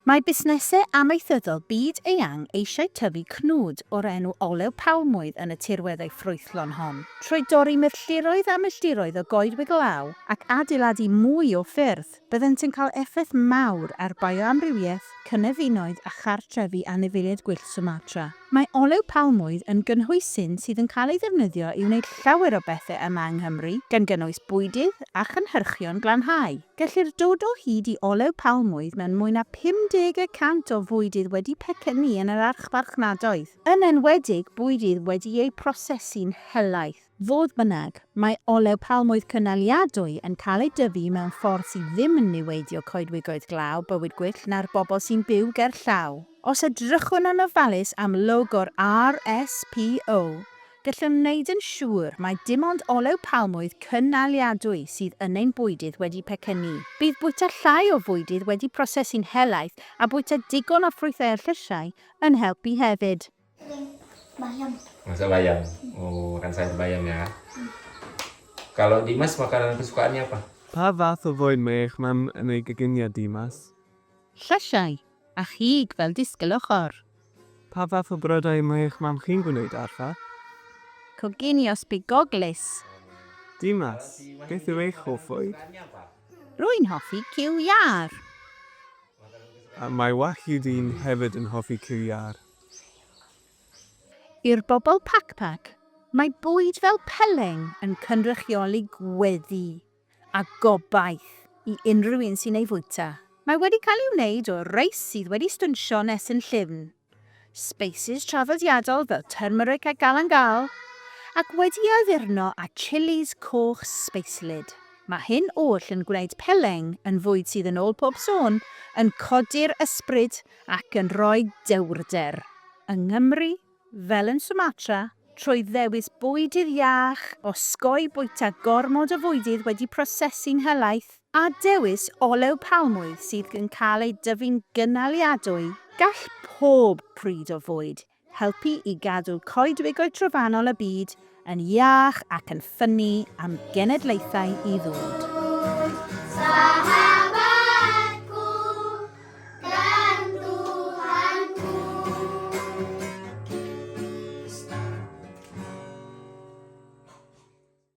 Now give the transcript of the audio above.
Mae busnesau amaethyddol byd eang eisiau tyfu cnwd o'r enw olew palmwydd yn y tirweddau ffrwythlon hon, trwy dorri milltiroedd a milltiroedd o goedwig law ac adeiladu mwy o ffyrdd. Byddent yn cael effaith mawr ar bioamrywiaeth, cynefinoedd a chartrefi anifeiliaid gwyllt Sumatra. Mae olew palmwydd yn gynhwysyn sydd yn cael ei ddefnyddio i wneud llawer o bethau yma yng Nghymru, gan gynnwys bwydydd a chynhyrchion glanhau. Gellir dod o hyd i olew palmwydd mewn mwy na 50 y cant o fwydydd wedi pecynnu yn yr archfarchnadoedd, yn enwedig bwydydd wedi eu prosesu'n helaeth. Fodd bynnag, mae olew palmwydd cynaliadwy yn cael ei dyfu mewn ffordd sydd ddim yn niweidio coedwigoedd glaw, bywyd gwyllt na'r bobl sy'n byw gerllaw. Os edrychwn yn ofalus am logo'r RSPO, gallwn wneud yn siŵr mai dim ond olew palmwydd cynaliadwy sydd yn ein bwydydd wedi pecynnu. Bydd bwyta llai o fwydydd wedi prosesu'n helaeth a bwyta digon o ffrwythau a llysiau yn helpu hefyd. Bayam. Masak bayam. Oh, makan sayur bayam ya. Kalau Dimas makanan kesukaannya apa? Pa fath o fwyd mae eich mam yn ei goginio, Dimas? Llysiau, a chig fel disgyl ochr. Pa fath o brydau mae eich mam chi'n gwneud, Arfa? Coginio sbigoglys. Dimas, beth yw eich hoff fwyd? Rwy'n hoffi cyw iâr. A mae Wahyudin hefyd yn hoffi cyw iâr. I'r bobl Pakpak, mae bwyd fel peleng yn cynrychioli gweddi. a gobaith i unrhyw un sy'n ei fwyta. Mae wedi cael ei wneud o reis sydd wedi stwnsio nes yn llyfn, sbeisys traddodiadol fel turmeric a galangal, ac wedi ei addurno â chillies coch sbeislyd. Mae hyn oll yn gwneud peleng yn fwyd sydd yn ôl pob sôn yn codi'r ysbryd ac yn rhoi dewrder. Yng Nghymru, Fel yn Sumatra, trwy ddewis bwydydd iach, osgoi bwyta gormod o fwydydd wedi prosesu'n helaeth, a dewis olew palmwydd sydd yn cael ei dyfu'n gynaliadwy, gall pob pryd o fwyd helpu i gadw coedwigoedd trofannol y byd yn iach ac yn ffynnu am genedlaethau i ddod.